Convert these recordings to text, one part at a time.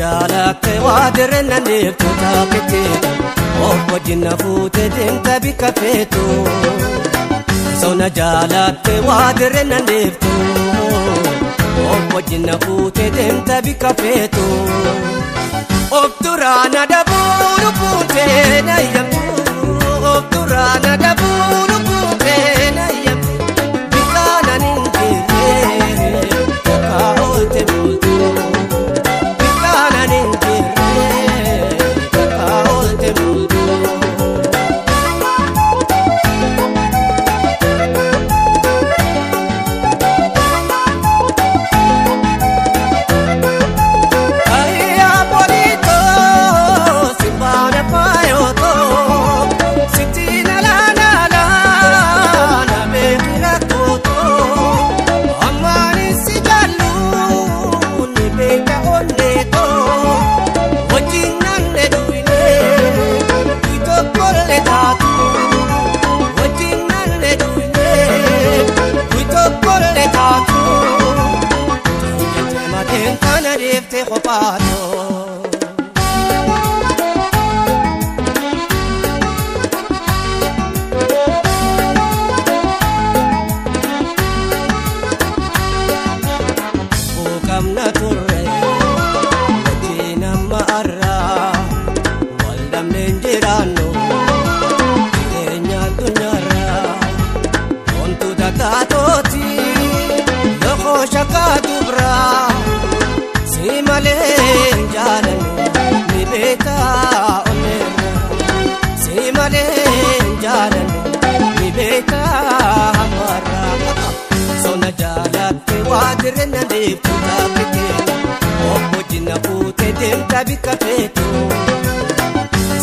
Jaalatte waa dirreen deemtu taapete obbo jinna fuute deemta bikka feetu. Sona jaalatte waa dirreen deemtu obbo jinna fuute deemta bikka feetu. Of duraana dabuu lubbuutee na yammuu of duraana dabuu lubbuutee na yammuu bikkaana ni jirree takka oolte bultu.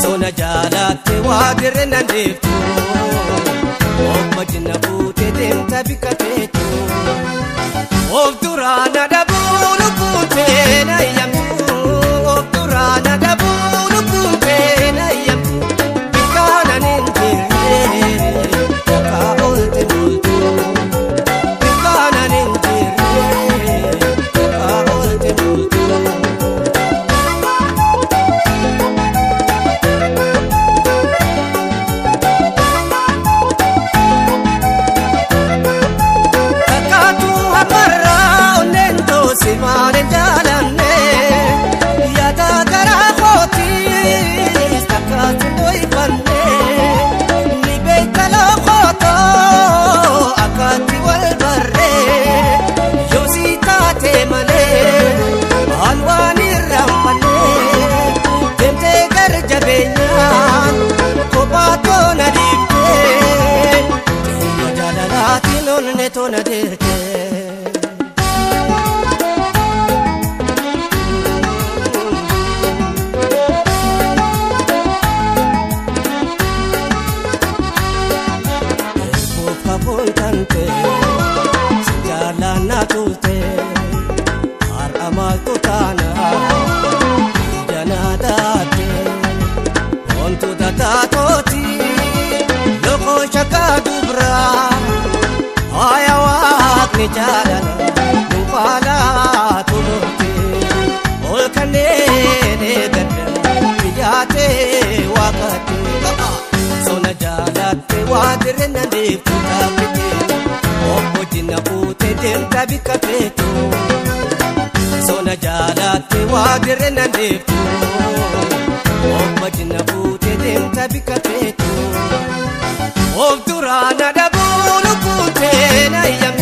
Sona jaalatte waa dirreen deemtu obbo jinna fuute deemta bikka feetu. Of duraana dabuu lubbuutee na yammuu of duraana dabuu lubbuutee na yammuu bikkaana ni jirree takka oolte bultu bikkaana ni jirree takka oolte bultu. Simane jaalanne yaada garaa kootiis takkaatti doyfanne ni beekta loqotoo akkaatti wal barree yoo si taate malee waan waan irraanfanne deemtee gara jabeenyaan kophaa toona dhiiftee deema jaalalaatiin onne toona deerte. Jaalala nuufaalaa toloote ol kanneen eegadda biyyaatee waaqatte sona jaalatte waa dirreen deemtu taapete obbo jinna fuute deemta bikka feetu sona jaalatte waa dirreen deemtu obbo jinna fuute deemta bikka feetu. Of duraana dabuu lubbuutee na yammuu.